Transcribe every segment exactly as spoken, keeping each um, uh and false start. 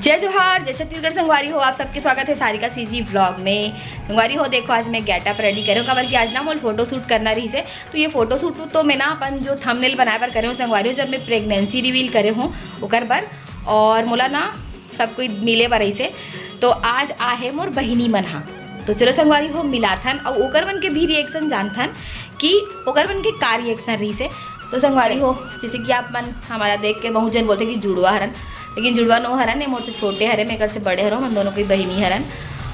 जय जोहार, जय छत्तीसगढ़ संगवारी हो। आप सबके स्वागत है सारिका सीजी व्लॉग में। संगवारी हो, देखो, आज मैं गेटअप रेडी करे हूँ, काबर कि आज ना मोल फोटो शूट करना रहिस हे। तो ये फोटो शूट तो मैं ना अपन जो थंबनेल बनाए बर करे हूँ संगवारी हो, जब मैं प्रेगनेंसी रिवील करे हूँ ओकर बर, और मोला ना सब कोई मिले बर रहिस हे। तो आज आहे मोर बहिनी मन हा, तो चलो संगवारी हो मिलाथन, अउ ओकर मन के भी रिएक्शन जानथन कि ओकर मन के का रिएक्शन रहिस हे। तो संगवारी हो, जैसे कि आप मन हमारा देख के बहुत जन बोलथे कि जुड़वा हरन, लेकिन जुड़वा नो हरन, ये मोर से छोटे हरे, मैं एकर से बड़े हरो, हम दोनों कोई बहिनी हरन,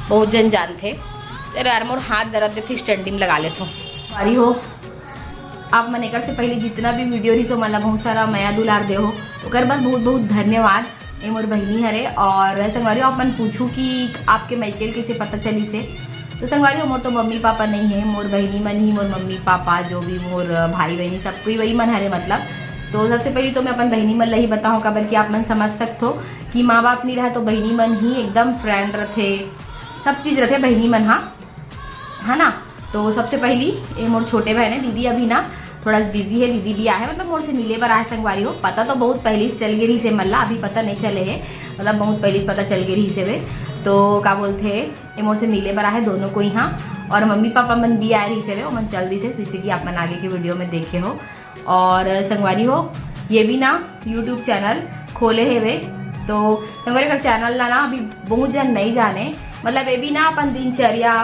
बहुत जन जानथे। अरे यार, मोर हाथ दर्द देथे, स्टैंडिंग लगा लेथो। संगवारी हो, आप मन एकर से पहले जितना भी वीडियो रहिस, ओमन ला बहुत सारा मया दुलार दे हो, ओकर बर बहुत बहुत धन्यवाद। ये मोर बहिनी हरे। और संगवारी हो, आप मन पूछू कि आपके मइके ल कैसे पता चलिस हे, तो संगवारी हो, मोर तो मम्मी पापा नहीं है, मोर बहिनी मन ही, मोर मम्मी पापा, जो भी मोर भाई बहिनी, सब कोई वही मन हरे मतलब। तो सबसे पहले तो मैं अपन बहिनी मन ला ही बताऊँ, काबर कि आप मन समझ सकथो कि माँ बाप नहीं रहा तो बहिनी मन ही एकदम फ्रेंड रथे, सब चीज रथे बहिनी मन हा, है ना। तो सबसे पहली ये मोर छोटे बहन है, दीदी अभी ना थोड़ा बिजी है, दीदी भी आहे, मतलब मोर से मिले बर आहे संगवारी हो। पता तो बहुत पहले से चल गे रहिस हे मन ला, अभी पता नहीं चले है, मतलब बहुत पहले से पता चल गे रहिस हे वे। तो का बोलथे, ये मोर से मिले बर आहे दोनों कोई हा, और मम्मी पापा मन भी आए रहिस हे वे, ओमन चल दिस हे, जैसे कि आप मन आगे के वीडियो में देखे हो। और संगवारी हो, ये भी ना यूट्यूब चैनल खोले हे वे। तो संगवारी, एकर चैनल ला ना अभी बहुत जन नहीं जाने, मतलब ये भी ना अपन दिनचर्या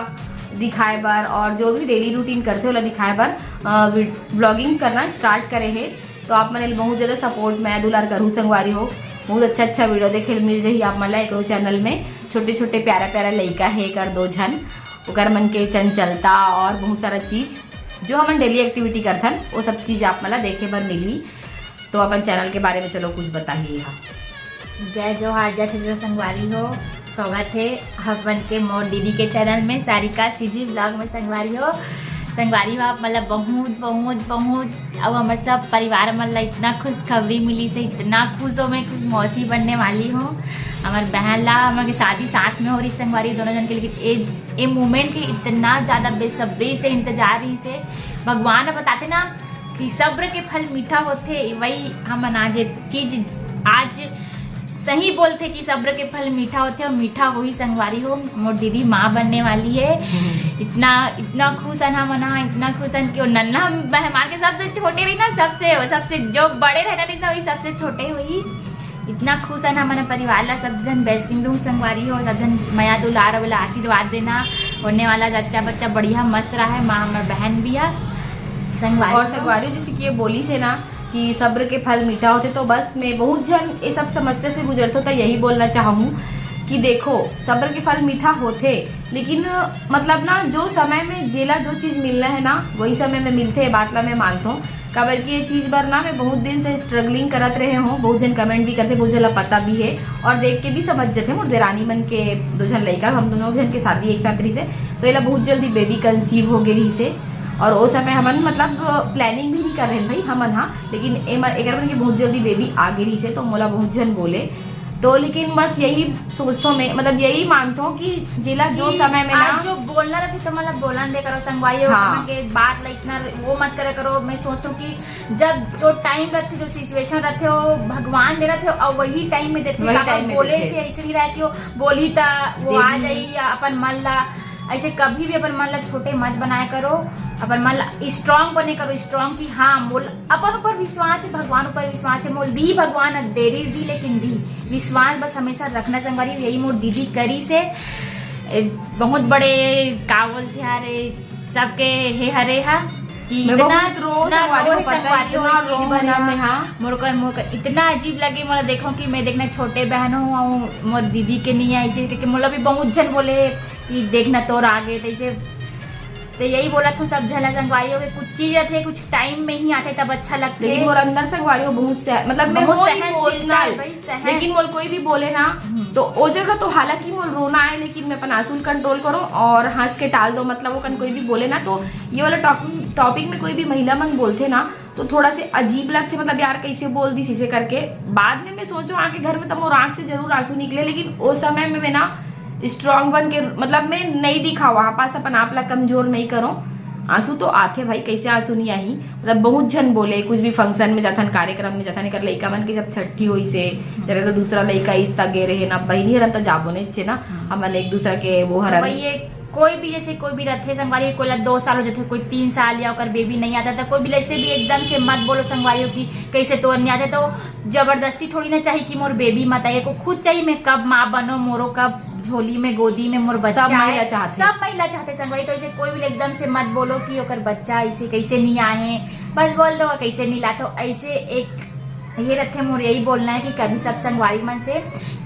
दिखाए बर और जो भी डेली रूटीन करथे ओला दिखाए बर व्लॉगिंग करना स्टार्ट करे हे। तो आप मन एला बहुत ज्यादा सपोर्ट, मया दुलार करहू संगवारी हो। बहुत अच्छा अच्छा वीडियो देखे ल मिल जाही आप मन ला एकरो चैनल में। छोटे छोटे प्यारा प्यारा लइका हे एकर दो झन, ओकर मन के चंचलता और बहुत सारा चीज जो हमन डेली एक्टिविटी करथन, वो सब चीज आप मन ला देखे बर मिलही। तो अपन चैनल के बारे में चलो कुछ बताही हा। जय जोहार, जय छत्तीसगढ़ संगवारी हो, स्वागत है अपन के मोर दीदी के चैनल में, सारिका सीजी व्लॉग में संगवारी हो। संगवारी हो, आप मतलब बहुत बहुत बहुत, अब हमारे सब परिवार मन ला इतना खुशखबरी मिलिस हे, इतना खुश हो मैं कि मौसी बनने वाली हूँ। हमारे बहन ला हमारे शादी साथ में हो रही संगवारी दोनों जन के, लेकिन ए, ए मोमेंट के इतना ज्यादा बेसब्री से इंतजार रहिस हे। भगवान बताथे ना कि सब्र के फल मीठा होथे, वही हमन आज ये चीज आज सही बोलथे कि सब्र के फल मीठा होथे और मीठा होही संगवारी हो। मोर दीदी माँ बनने वाली है। इतना, इतना खुश हन हमन हा, इतना खुश हन कि वो नन्हा मेहमान के सबसे छोटे रही ना, सबसे, सबसे जो बड़े रहना रही ना, वही सबसे छोटे हुई। इतना खुश हन हमन परिवार ला, सब जन blessing दूँ संगवारी हो, सब जन मया दुलार वाला आशीर्वाद देना, होने वाला जच्चा बच्चा बढ़िया मस्त रहा है। माँ हमर बहन भी है संगवारी और हो। संगवारी जैसे कि ये बोली थे ना कि सब्र के फल मीठा होथे, तो बस मैं बहुत जन ये सब समस्या से गुजरथो, तो यही बोलना चाहूँ कि देखो, सब्र के फल मीठा होथे, लेकिन मतलब ना, जो समय में जेला जो चीज मिलना है ना, वही समय में मिलथे, ये बात ला मैं मानथो। काबर कि ये चीज बर ना मैं बहुत दिन से स्ट्रगलिंग करत रहे हूँ। बहुत जन कमेंट भी करथे, बहुत जन ला पता भी है और देख के भी समझ जथे। मोर देरानी मन के दो झन लइका, हम दोनों झन के शादी एक साथ रहिसे, तो एला बहुत जल्दी बेबी कंसीव हो गे रहिसे। और ओ समय हमन मतलब प्लानिंग भी नहीं कर रहे भाई हमन, हाँ, लेकिन एमन, एकर मन के बहुत जल्दी बेबी आ गे रहिसे, तो मोला बहुत जन बोले। तो लेकिन बस यही सोचथो मैं, मतलब यही मानथो कि जेला जो कि समय में ना आज जो बोलना रहथे तो मतलब बोलन दे करो संगवारी हो, हाँ। हमन के बात ला इतना वो मत करे करो। मैं सोचथो कि जब जो टाइम रहथे, जो सिचुएशन रहथे, वो भगवान दे रहथे और वही टाइम में देथे। वही काबर टाइम में बोले देथे। से ऐसे नहीं रहे कि वो बोली त वो आ देवी। जाई या अपन मन ला, ऐसे कभी भी अपन मन ला छोटे मत बनाया करो, अपन मन ला स्ट्रांग बने करो, स्ट्रांग कि हाँ, मोल अपन ऊपर विश्वास है, भगवान ऊपर विश्वास है, मोल दी भगवान ह देरी दी लेकिन दी, विश्वास बस हमेशा रखना संगवारी। यही मोर दीदी करिस हे। ए, बहुत बड़े का बोलथे यार, ए, सबके हे हरे हा कि मैं इतना, बहुत रो इतना संगवारी रो हो, पता है, संगवारी हो, इतना ये चीज रो बना ना मैं, हाँ। मोर कर, मोर कर इतना अजीब लगे, मोला देखो कि मैं देखना छोटे बहन हूँ, अउ मोर दीदी के नहीं है, इसे करके मोला भी बहुत जन बोले कि देखना तोर आगे, तो इसे, तो यही बोला तू सब झन ला संगवारी हो कि कुछ चीज आथे, कुछ टाइम में ही आथे, तब अच्छा लगथे। लेकिन मोर अंदर संगवारी हो बहुत सह-, मतलब मैं बहुत बहुत सहनशीलता है इमोशनल, भाई, सहन। लेकिन मोर कोई भी बोले ना, हम्म। तो ओ जगह तो हालांकि मोर रोना आए, लेकिन मैं अपन आंसू ल कंट्रोल करो और हंस के टाल दो। मतलब वो कन कोई भी बोले ना, तो ये वाला टॉप-, टॉपिक में कोई भी महिला मन बोलथे ना, तो थोड़ा से अजीब लगथे, मतलब यार कैसे बोल दिस इसे करके। बाद में मैं सोचो आके घर में तो मोर आंख से जरूर आंसू निकले, लेकिन ओ समय में मैं ना स्ट्रांग बन के, मतलब मैं नहीं दिखावा, पास अपन आप ला कमजोर नहीं करो। आंसू तो आथे भाई, कैसे आंसू नहीं आही? मतलब बहुत झन बोले, कुछ भी function में जाथन, कार्यक्रम में जाथन, एकर लइका मन के जब छट्ठी होइस हे, जरा तो दूसरा लइका इस त गे रहे ना, बहिनी हरन त जाबो नहीं छे ना, हमन एक दूसरा के वो तो हरन। वही है, कोई भी, जैसे कोई भी रहते संगवारी, कोई ला दो साल हो जाते, कोई तीन साल या ओकर बेबी नहीं आता, तो कोई भी ऐसे भी एकदम से मत बोलो संगवारी हो कि कैसे तोर नहीं आते। तो जबरदस्ती थोड़ी ना चाहिए कि मोर बेबी मत आए, को खुद चाहिए मैं कब माँ बनो, मोरो कब झोली में, गोदी में मोर बच्चा सब महिला आए। चाहते। सब महिला चाहते संगवारी, तो ऐसे कोई भी एकदम से मत बोलो कि ओकर बच्चा ऐसे कैसे नहीं आए, बस बोल दो कैसे नहीं लाते हो। ऐसे एक ये रहते, मोर यही बोलना है कि कभी सब संगवारी मन से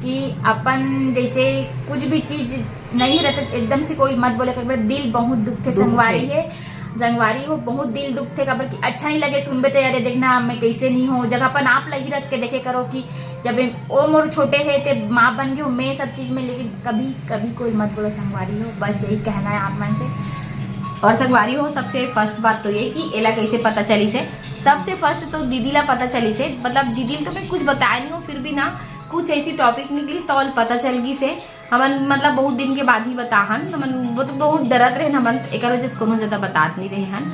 कि अपन जैसे कुछ भी चीज नहीं रहते एकदम से कोई मत बोले, काबर दिल बहुत दुखते दुखते। संगवारी है, संगवारी हो बहुत दिल दुखते, काबर कि अच्छा नहीं लगे सुनबे तो, यार ये देखना मैं कैसे नहीं हो, जगह अपन आप लगी रख के देखे करो कि जब ए-, ओ मोर छोटे है ते माँ बन गई हो मैं सब चीज में, लेकिन कभी कभी कोई मत बोलो संगवारी हो, बस यही कहना है आप मन से। और संगवारी हो, सबसे first बात तो ये कि एला कैसे पता चलिस हे। सबसे first तो दीदी ला पता चलिस हे, मतलब दीदी ला तो मैं कुछ बताया नहीं हूँ, फिर भी ना कुछ ऐसी topic निकलिस तो ओला पता चल गिस हे। हमन मतलब बहुत दिन के बाद ही बताहन, हमन वो तो बहुत डरत रहे हमन, एकर वजह से कोनो ज्यादा बतात नहीं रहे हन,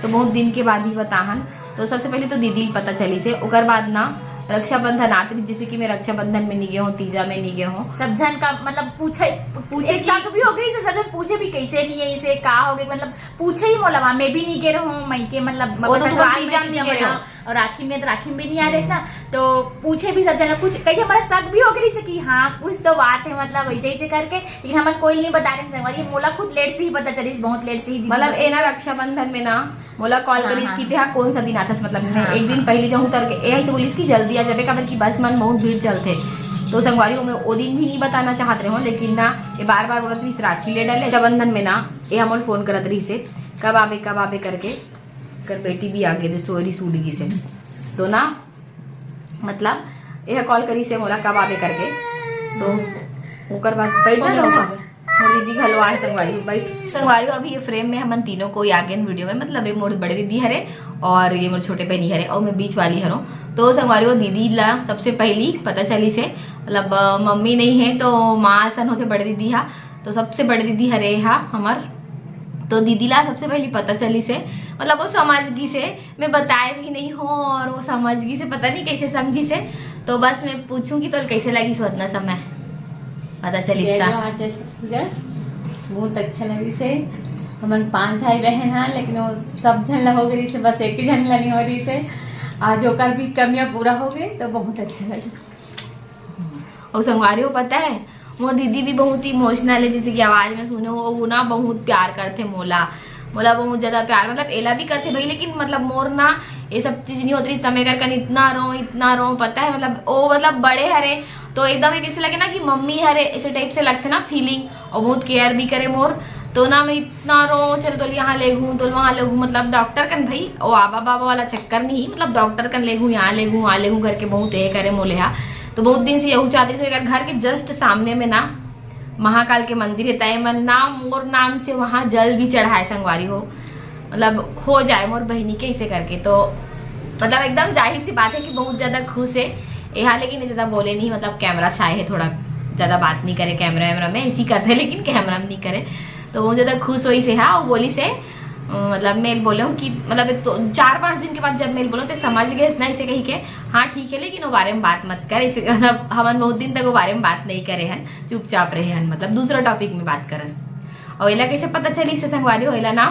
तो बहुत दिन के बाद ही बताहन। तो सबसे पहले तो दीदी ला पता चलिस हे, ओकर बाद ना रक्षाबंधन आत रहिस, जैसे कि मैं रक्षाबंधन में नहीं गए हूँ, तीजा में नहीं गए हूँ, सब झन का मतलब पूछे, पूछे एक कि शक भी हो गई से, सब झन पूछे भी कैसे नहीं है इसे, का हो गई, मतलब पूछे ही मोला, वहाँ मैं भी नहीं गे रहूँ मई के, मतलब वो तो ससुराल में तीजा भी नहीं जब गे रहो। और राखी में तो राखी में भी नहीं आ रहे ना, तो पूछे भी सब झन कुछ, कहीं हमारा शक भी हो गई से कि हाँ कुछ तो बात है, मतलब ऐसे ऐसे करके, लेकिन हमन कोई नहीं बता रहे संगवारी, मोला खुद लेट से ही पता चलिस, बहुत लेट से ही दीदी मतलब बताइस। एना रक्षाबंधन में ना मोला कॉल हाँ, करिस हाँ, कि हाँ। तेहा कौन सा दिन आथस, मतलब मैं हाँ, एक दिन हाँ। पहले जाऊँ उतर के, ए ऐसे बोलिस कि जल्दी आ जाबे, काबर कि बस मन बहुत भीड़ चलथे। तो संगवारी हो, मैं ओ दिन भी नहीं बताना चाहत रहे हूँ, लेकिन ना ये बार बार बोलत रहिस राखी ले डाले रक्षाबंधन में ना, ये हमन फोन करत रहिस हे, कब आबे कब आबे करके, कर बेटी भी आ गए थे, सोरी सूट गिस हे। तो ना मतलब ये कॉल करिस हे मोला कब आबे करके, तो ओकर बाद बैठ जा मोर दीदी घलो आए संगवारी, बैठ संगवारी। अभी ये फ्रेम में हमन तीनों कोई आ गए वीडियो में, मतलब ये मोर बड़े दीदी हरे और ये मोर छोटे बहनी हरे और मैं बीच वाली हरों। तो संगवारी वो दीदी ला सबसे पहली पता चलिस हे, मतलब अ, मम्मी नहीं है तो माँ असन होथे बड़े दीदी हा, तो सबसे बड़े दीदी हरे हा हमर। तो दीदी ला सबसे पहली पता चलिस हे, मतलब वो समझ गिस हे, मैं बताए भी नहीं हो और वो समझ गिस हे, पता नहीं कैसे समझिस हे। तो बस मैं पूछूंगी तो कैसे लगिस हे उतना समय पता चलिस जय था। जोहार, जय छत्तीसगढ़। बहुत अच्छा लगिस हे। हमन पांच भाई बहन हा, लेकिन वो सब झन ला हो गई से, बस एक ही झन ला नहीं हो रही से। आज ओकर भी कमियां पूरा हो गई तो बहुत अच्छा लगे। और संगवारी हो पता है, मोर दीदी भी बहुत इमोशनल है, जैसे कि आवाज में सुने हो, वो ना बहुत प्यार करथे मोला, मोला बहुत ज्यादा प्यार, मतलब एला भी करथे भाई, लेकिन मतलब मोर ना ये सब चीज नहीं होत रहिस, त मैं एकर कन इतना रो, इतना रो, पता है, मतलब ओ मतलब बड़े हरे तो एकदम एक ऐसे लगे ना कि मम्मी हरे, ऐसे टाइप से लगथे ना फीलिंग, और बहुत केयर भी करे मोर। तो ना मैं इतना रो, चल तोल यहाँ ले घूम, तोल वहाँ ले घूम, मतलब डॉक्टर कन भाई, ओ आबा बाबा वाला चक्कर नहीं, मतलब डॉक्टर कन ले घूम, यहाँ ले घूम, वहाँ ले घूम करके बहुत ये करे मोले हा। तो बहुत दिन से यहू चाहती थी, अगर घर के जस्ट सामने में ना महाकाल के मंदिर है, ताए मन ना मोर नाम से वहाँ जल भी चढ़ाए संगवारी हो, मतलब हो जाए मोर बहिनी के इसे करके। तो मतलब एकदम जाहिर सी बात है कि बहुत ज्यादा खुश है यहाँ, लेकिन ये ज्यादा बोले नहीं, मतलब कैमरा शाय है, थोड़ा ज्यादा बात नहीं करे कैमरा वैमरा में, ऐसी करते हैं लेकिन कैमरा में नहीं करे। तो वो ज्यादा खुश होइस हे, हाँ, वो बोलिस हे, अ, मतलब मैं बोले हूँ कि मतलब तो चार पांच दिन के बाद जब मैं बोले तो समझ गए ना इसे कही के, हाँ ठीक है, लेकिन वो बारे में बात मत कर, इसे मतलब हमन बहुत दिन तक वो बारे में बात नहीं करे हन, चुपचाप रहे हन, मतलब दूसरा टॉपिक में बात करन। और एला कैसे पता चलिस हे संगवारी हो, एला ना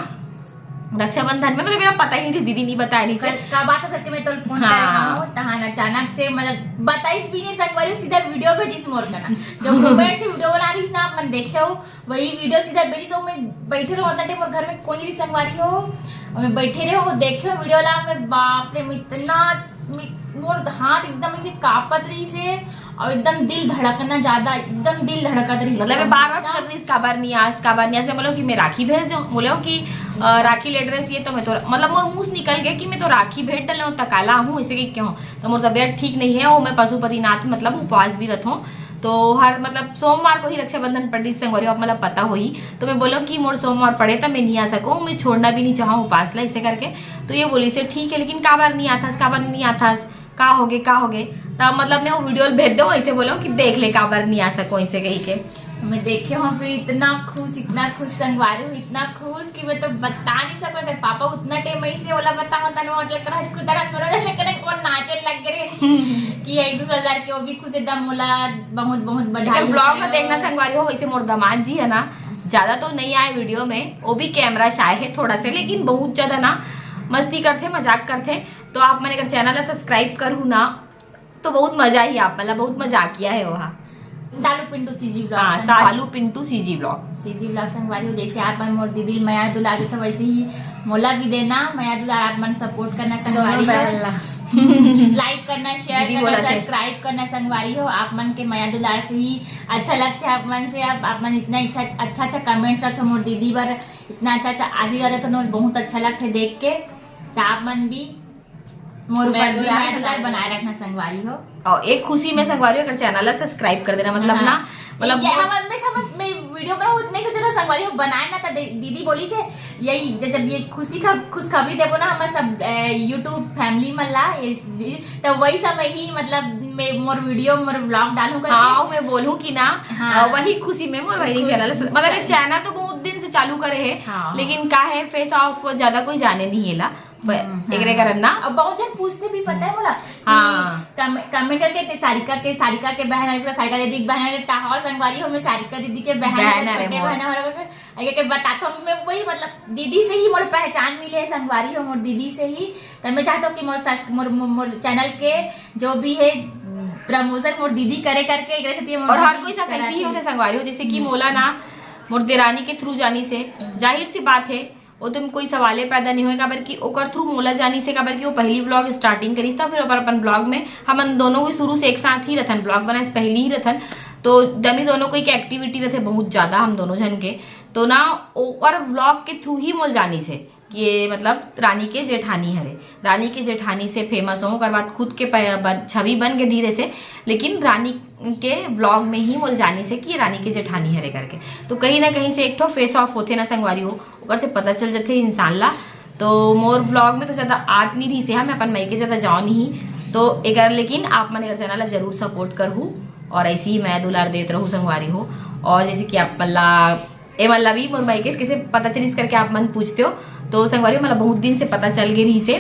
रक्षाबंधन में, मतलब मेरा पता ही नहीं, दीदी नहीं बताए रही से। का, का बात है सर कि मैं तो फोन हाँ। करे हूँ, तहान अचानक से मतलब बताइस भी नहीं संगवारी, सीधा वीडियो भेजिस मोर कना। जब मोबाइल से वीडियो बना रही ना, आप मन देखे हो, वही वीडियो सीधा भेजिस। तो मैं बैठे रहो उतना टाइम, और घर में कोई नहीं संगवारी हो, और मैं बैठे रहे हो, देखे हो वीडियो ला, मैं बाप रे, मैं इतना, मैं, मोर हाथ एकदम ऐसे कांपत रही से, और एकदम दिल धड़कना ज्यादा, एकदम दिल धड़कत रही मतलब से। मैं बार बार एकदम पूछत रही, काबर नहीं आस, काबर नहीं आस। मैं बोलो कि मैं राखी भेज दूँ, बोले हो कि अ, राखी ले ड्रेस ये तो मैं तो मतलब मोर मुंह से निकल गया कि मैं तो राखी भेज डले हूँ, तकाला हूँ, इसे कि क्यों, तो मोर तबियत ठीक नहीं है, वो मैं पशुपतिनाथ मतलब उपवास भी रखूँ। तो हर मतलब सोमवार को ही रक्षाबंधन पड़ी संगवारी, आप मतलब पता होही। तो मैं बोलो कि मोर सोमवार पड़े तो मैं नहीं आ सकूँ, मैं छोड़ना भी नहीं चाहूँ उपास ला, इसे करके। तो ये बोली से ठीक है, लेकिन काबर नहीं आथस, काबर नहीं आथस, का होगे, का होगे? तब मतलब मैं वो वीडियो भेज दो, ऐसे बोलो कि देख ले काबर नहीं आ सको, ऐसे कही के। मैं देखे हूँ फिर इतना खुश, इतना खुश संगवारी हो, इतना खुश कि मैं तो बता नहीं सकूँ। अगर पापा उतना टाइम ऐसे ओला बता होता ना, मतलब, राजकुंदर हम दोनों जने करे कौन नाचे लग रहे कि एक दूसरे लड़ के, वो भी खुश एकदम मोला बहुत बहुत बधाई हो। ब्लॉग में देखना संगवारी हो, वैसे मोर दामाद जी है ना, ज्यादा तो नहीं आए वीडियो में, वो भी कैमरा शाय है थोड़ा से, लेकिन बहुत ज्यादा ना मस्ती करते, मजाक करते। तो आप मन अगर चैनल ला सब्सक्राइब करू ना, तो बहुत मजा ही आप, मतलब, बहुत मजाकिया है वहाँ। चालू पिंटू सीजी ब्लॉग। हाँ, चालू Pintu CG blog. CG blog संगवारी हो, जैसे आप मन मोर दीदी ल मया दुलार देते हो, वैसे ही मोला भी देना मया दुलार। आप मन सपोर्ट करना संगवारी हो, लाइक करना, शेयर करना, सब्सक्राइब करना संगवारी हो। आप मन के मया दुलार से ही अच्छा लगता है आप मन से। आप, आप मन इतना अच्छा अच्छा अच्छा कमेंट्स करते हो मोर दीदी बर, इतना अच्छा अच्छा आशीर्वाद देते हो, बहुत अच्छा लगता है देख के। तो आप मन भी मोर ऊपर भी मया दुलार बनाए रखना संगवारी हो। और एक खुशी में संगवारी हो, अगर चैनल ला सब्सक्राइब कर देना, मतलब ना, मतलब ये हम हमेशा, मैं वीडियो में उतने सोच रहा संगवारी हो बनाए ना, तो दीदी बोली से यही, जैसे ये खुशी का खुशखबरी देबो ना हमारे सब YouTube फैमिली मन ला, तो वही समय ही, मतलब, मैं मोर वीडियो, मोर ब्लॉग डालू कर। हाँ, मैं बोलूँ कि ना, हाँ। वही खुशी में मोर वही चैनल, मतलब, चैनल तो बहुत दिन से चालू करे है, हाँ। लेकिन का है, फेस ऑफ ज्यादा कोई जाने नहीं है ला। एकरे कारण ना। अब बहुत जन पूछते भी, पता है मोला, हाँ। कमेंट करके, सारिका के, सारिका के बहन है, सारिका दीदी के बहन है, ताहा संगवारी हो, मैं सारिका दीदी के बहन है, छोटे बहन है, के बताता हूँ मैं, वही, मतलब, दीदी से ही मोर पहचान मिले है संगवारी हो, मोर दीदी से ही। तो मैं चाहता हूँ कि मोर मोर चैनल के जो भी है प्रमोशन मोर दीदी करे करके, एक और हर कोई साथ ऐसे ही होते संगवारी हो, जैसे कि मोला ना मोर देरानी के थ्रू जानी से, जाहिर सी बात है, वो तो कोई सवाले पैदा नहीं होए, काबर कि ओकर थ्रू मोला जानी से, काबर कि वो पहली ब्लॉग स्टार्टिंग करिस था, फिर ओकर अपन ब्लॉग में हमन दोनों को शुरू से एक साथ ही रथन, ब्लॉग बनाए पहली ही रथन, तो दमी दोनों को एक एक्टिविटी रथे बहुत ज्यादा हम दोनों जन के, तो ना ओकर ब्लॉग के थ्रू ही मोल जानी से कि ये, मतलब, रानी के जेठानी हरे, रानी के जेठानी से फेमस हो, ओकर बाद खुद के छवि बन के धीरे से, लेकिन रानी के ब्लॉग में ही मोल जानी से कि ये रानी के जेठानी हरे करके। तो कहीं ना कहीं से एक ठो फेस ऑफ होते ना संगवारी हो, ओकर से पता चल जाते इंसान ला। तो मोर ब्लॉग में तो ज्यादा आत नहीं रही से, हाँ, मैं अपन मायके ज्यादा जाओ नहीं, तो एक, लेकिन आप मन अगर चैनल ला जरूर सपोर्ट करहू और ऐसे ही मया दुलार देत रहू संगवारी हो। और जैसे कि आप मन ला, ए मन ला भी मोर मायके से कैसे पता चलिस करके आप मन पूछते हो, तो संगवारी हो, मतलब, बहुत दिन से पता चल गए रही से,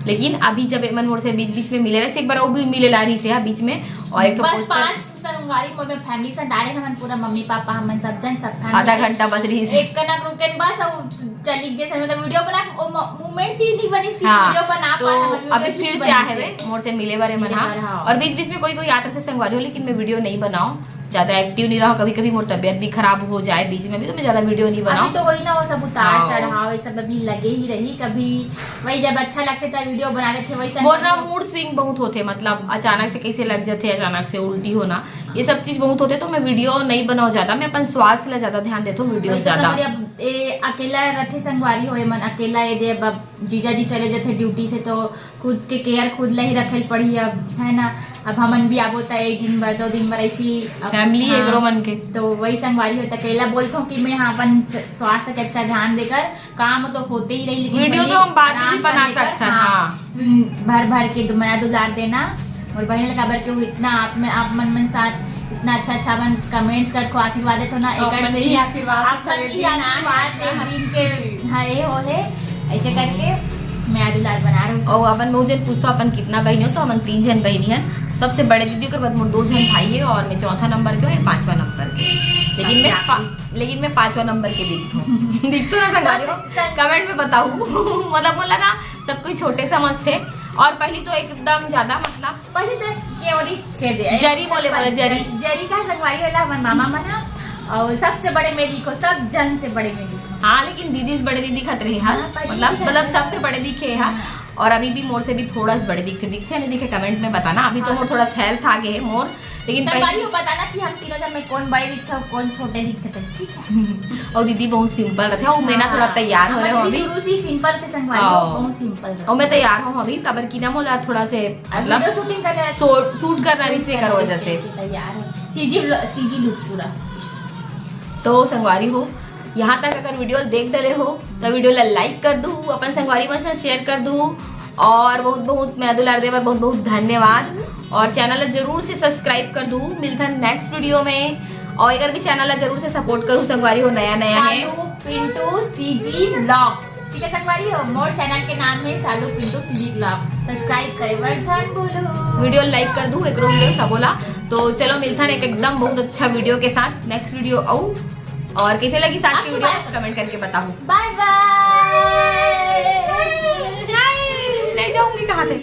लेकिन अभी जब एमन मोर से बीच बीच में मिले रहे से, एक बार वो भी मिले ला रही से, हाँ, बीच में। और एक बस पांच संगवारी मोर फैमिली से डारे हमन पूरा मम्मी पापा हमन सब जन सब फैमिली आधा घंटा बस रही से। एक कनक रुकेन बस, अब चली गए से, मतलब, वीडियो बना, मोमेंट ही नहीं बनी इसकी, हाँ, वीडियो बना तो अभी फिर से आए हुए मोर से मिले बारे मना। हाँ। और बीच बीच में कोई कोई यात्रा से संगवारी हो, लेकिन मैं वीडियो नहीं बनाऊं, ज्यादा एक्टिव नहीं रहा, कभी कभी मोर तबियत भी खराब हो जाए बीच में भी, तो मैं ज्यादा वीडियो नहीं बनाऊं। तो वही ना, वो सब उतार चढ़ाव, ये सब अभी लगे ही रही। कभी वही जब अच्छा लगते तब वीडियो बना लेते, वही मोर ना मूड स्विंग बहुत होते, मतलब, अचानक से कैसे लग जाते, अचानक से उल्टी होना, ये सब चीज बहुत होते, तो मैं वीडियो नहीं बनाऊं ज्यादा। मैं अपन स्वास्थ्य ला ज्यादा ध्यान देता हूँ, वीडियो ज्यादा। अकेला रहते संगवारी हो, मन अकेला ये दे, जीजा जी चले जाते ड्यूटी से, तो खुद के केयर खुद ला ही रखे पड़ी अब, है ना। अब हमन भी आबो त एक दिन बर, दो दिन बर, ऐसी फैमिली है, हाँ, मन के। तो वही संगवारी हो, त अकेला बोलता हूँ कि मैं, हाँ, अपन स्वास्थ्य के अच्छा ध्यान देकर काम तो होते ही रही, लेकिन वीडियो तो हम बाद में भी बना सकते हैं। हाँ। भर भर के मया दुलार देना। और बहन लगा बर के वो इतना आप में, आप मन मन साथ इतना अच्छा अच्छा मन कमेंट्स कर को आशीर्वाद देते हो ना, एक से ही आशीर्वाद, आप मन की आशीर्वाद से दिन के, हाँ, ये हो है। ऐसे करके मया दुलार बना रहे हो। और अपन बहुत जन पूछते हो अपन कितना बहनी हो, तो अपन तीन जन बहनी है। सबसे बड़े दीदी के बाद मोर दो जन भाई है और मैं चौथा नंबर के हूँ, पांचवा नंबर के। लेकिन मैं लेकिन मैं पांचवा नंबर के दिखता हूँ। दिखता ना संगवारी हो, कमेंट में बताऊ। मतलब बोला ना, सब कोई छोटे समझते। और पहली तो एकदम ज्यादा, मतलब, पहली तो केवरी के दे जरी बोले बोले जरी जरी का संगवारी होला हमारे मामा मना। और सबसे बड़े मैं दिखो, सब जन से बड़े मैं दिखो। हाँ, लेकिन दीदी से बड़े नहीं दिखत रहे। हाँ, मतलब, मतलब सबसे बड़े दिखे। हाँ। और अभी भी मोर से भी थोड़ा सा बड़े दिखते, दिखते नहीं दिखे, कमेंट में बताना। अभी तो मोर थोड़ा सा हेल्थ आ गए है मोर, लेकिन संगवारी हो बताना कि हम तीनों जन में कौन बड़े दिखते, कौन छोटे दिखते, ठीक है। और दीदी बहुत सिंपल रहते हैं, वो मैं ना थोड़ा तैयार हो रहे हो अभी। शुरू से सिंपल थे संगवारी हो, बहुत सिंपल। और मैं तैयार हूँ अभी, काबर की ना मोला थोड़ा से, मतलब, शूट करना रही से, कर वजह से तैयार है। सीजी सीजी लुक पूरा। तो संगवारी हो, यहाँ तक अगर वीडियो देख डले हो तो वीडियो ला लाइक कर दू, अपन संगवारी मन से शेयर कर दू, और बहुत बहुत मया दुलार देवर बहुत बहुत धन्यवाद। और चैनल ला जरूर से सब्सक्राइब कर दू। मिलथन नेक्स्ट वीडियो में। और एकर भी चैनल ला जरूर से सपोर्ट करू संगवारी हो, नया नया है। सालू पिंटू सीजी व्लॉग, ठीक है संगवारी हो, मोर चैनल के नाम है सालू पिंटू सीजी व्लॉग। सब्सक्राइब करे बर झन भूलू। वीडियो लाइक कर दू एकरो वीडियो सबोला। तो चलो मिलथन एक एकदम बहुत अच्छा वीडियो के साथ नेक्स्ट वीडियो आऊ। और कैसे लगी साथ की वीडियो कमेंट करके बताओ। बाय बाय।